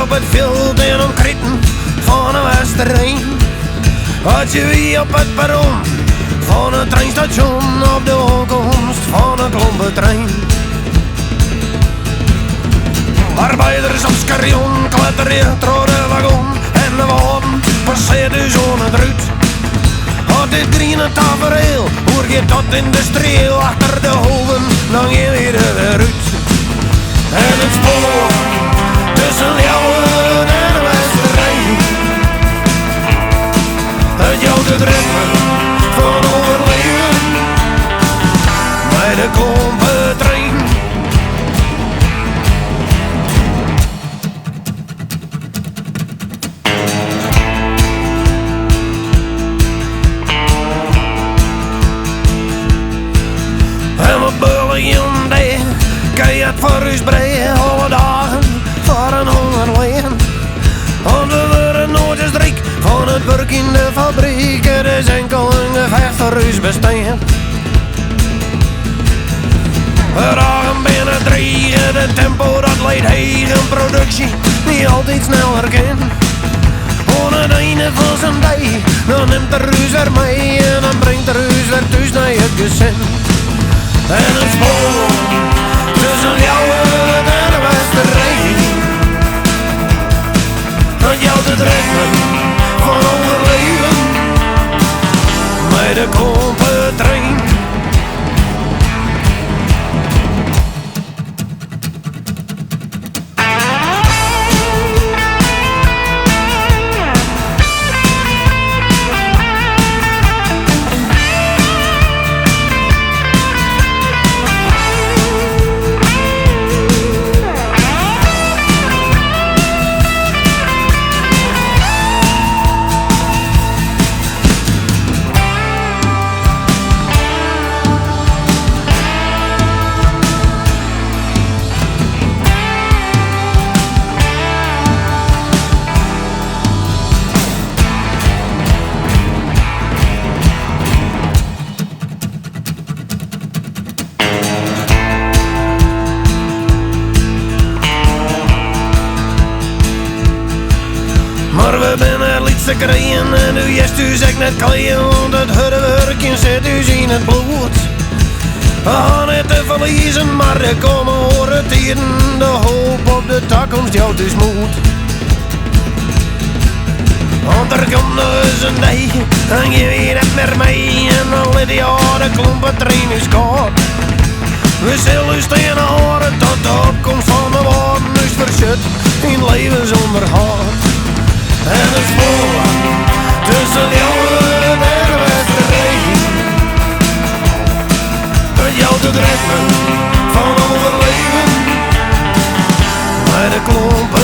op it fjild en omkriten fan 'e Westereen. As je wie op it perron fan it treinstasjon op de oankomst fan 'e klompetrein. Arbeiders op skarjon kletterje troch de wagon en de wâlden passeart ús oan it rút. As dit griene tafereel oergiet tot yndustrieel achter de hoven, dan gean wy der wer út. En it spoar tusken Ljouwert en de Westereen, it jout it ritme fan oerlibjen mei de klompetrein. En we beuljen dêr, keihard foar ús brea, alle dagen foar in hongerlean. Want we wurde noait ris ryk fan it wurk yn de fabryk, it is inkel in gefecht foar ús bestean. De dagen binne dreech, de tempo dat leit heech, in produksje dy't altyd sneller kin. Oan it einde fan sa'n dei, dan nimt er ús wer mei en dan bringt er ús wer thús nei it gesin. En it spoar tusken Ljouwert en de Westereen, dat jout it ritme fan oerlibjen mei de klompetrein. Mar we binne lytse kreaën en do hearst ús ek net kleien, want it hurde wurkjen sit ús yn it bloed. We ha net te ferliezen, mar der komme oare tiden, de hoop op de takomst jout ús moed. Want der komt noch ris in dei, dan gean wy net mear mei en dan lit dy âlde klompetrein ús kâld. We sille ús steande hâlde tot de opkomst fan de Wâlden ús fersjut yn levensûnderhâld. En it spoar tusken Ljouwert en de Westereen, it jout it ritme fan oerlibjen mei de klompe.